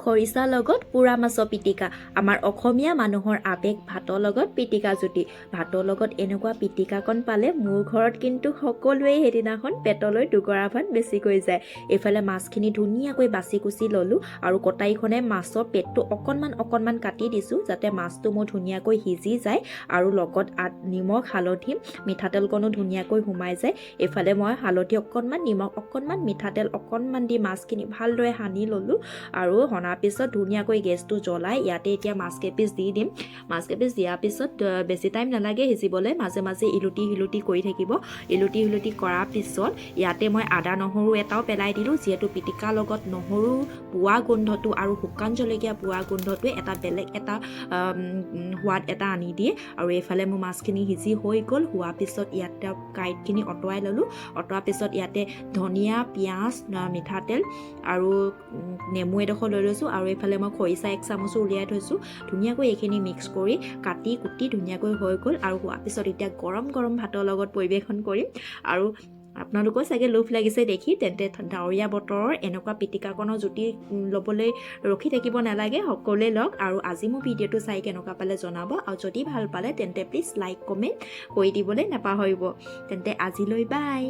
খৰিচা লগত পোৰা মাছৰ পিটিকা। আমাৰ অসমীয়া মানুহৰ আৱেগ ভাতৰ লগত পিটিকা জুতি। ভাতৰ লগত এনেকুৱা পিটিকাকণ পালে মোৰ ঘৰত কিন্তু সকলোৱে সেইদিনাখন পেটলৈ দুগৰা ভাত বেছিকৈ যায়। এইফালে মাছখিনি ধুনীয়াকৈ বাছি কুচি ল'লোঁ আৰু কটাৰীখনে মাছৰ পেটটো অকণমান অকণমান কাটি দিছোঁ, যাতে মাছটো মোৰ ধুনীয়াকৈ সিজি যায় আৰু লগত নিমখ, হালধি, মিঠাতেলকণো ধুনীয়াকৈ সোমাই যায়। এইফালে মই হালধি অকণমান, নিমখ অকণমান, মিঠাতেল অকণমান দি মাছখিনি ভালদৰে সানি ল'লোঁ আৰু সনাৰ পিছত ধুনীয়াকৈ গেছটো জ্বলাই ইয়াতে এতিয়া মাছ কেইপিচ দি দিম। মাছ কেইপিচ দিয়াৰ পিছত বেছি টাইম নালাগে সিজিবলৈ। মাজে মাজে ইলুটি সিলুটি কৰি থাকিব। ইলুটি সিলুটি কৰাৰ পিছত ইয়াতে মই আদা নহৰু এটাও পেলাই দিলোঁ, যিহেতু পিটিকাৰ লগত নহৰু পোৰা গোন্ধটো আৰু শুকান জলকীয়া পোৰা গোন্ধটোৱে এটা বেলেগ এটা সোৱাদ এটা আনি দিয়ে। আৰু এইফালে মোৰ মাছখিনি সিজি হৈ গ'ল। হোৱাৰ পিছত ইয়াতে কাঁইটখিনি আঁতৰাই ল'লোঁ। আঁতৰোৱাৰ পিছত ইয়াতে ধনিয়া, পিঁয়াজ, মিঠাতেল আৰু নেমু এডোখৰ লৈ লৈছোঁ আৰু এইফালে মই খৰিচা এক চামুচো উলিয়াই থৈছোঁ। ধুনীয়াকৈ এইখিনি মিক্স কৰি কাটি কুটি ধুনীয়াকৈ হৈ গ'ল আৰু হোৱাৰ পিছত এতিয়া গৰম গৰম ভাতৰ লগত পৰিৱেশন কৰিম। আৰু আপোনালোকেও চাগে লোভ লাগিছে দেখি। তেন্তে ডাৱৰীয়া বতৰৰ এনেকুৱা পিটিকাকণৰ জুতি ল'বলৈ ৰখি থাকিব নালাগে, সকলোৱে লওক। আৰু আজি মোৰ ভিডিঅ'টো চাই কেনেকুৱা পালে জনাব আৰু যদি ভাল পালে তেন্তে প্লিজ লাইক, কমেণ্ট কৰি দিবলৈ নাপাহৰিব। তেন্তে আজিলৈ বাই।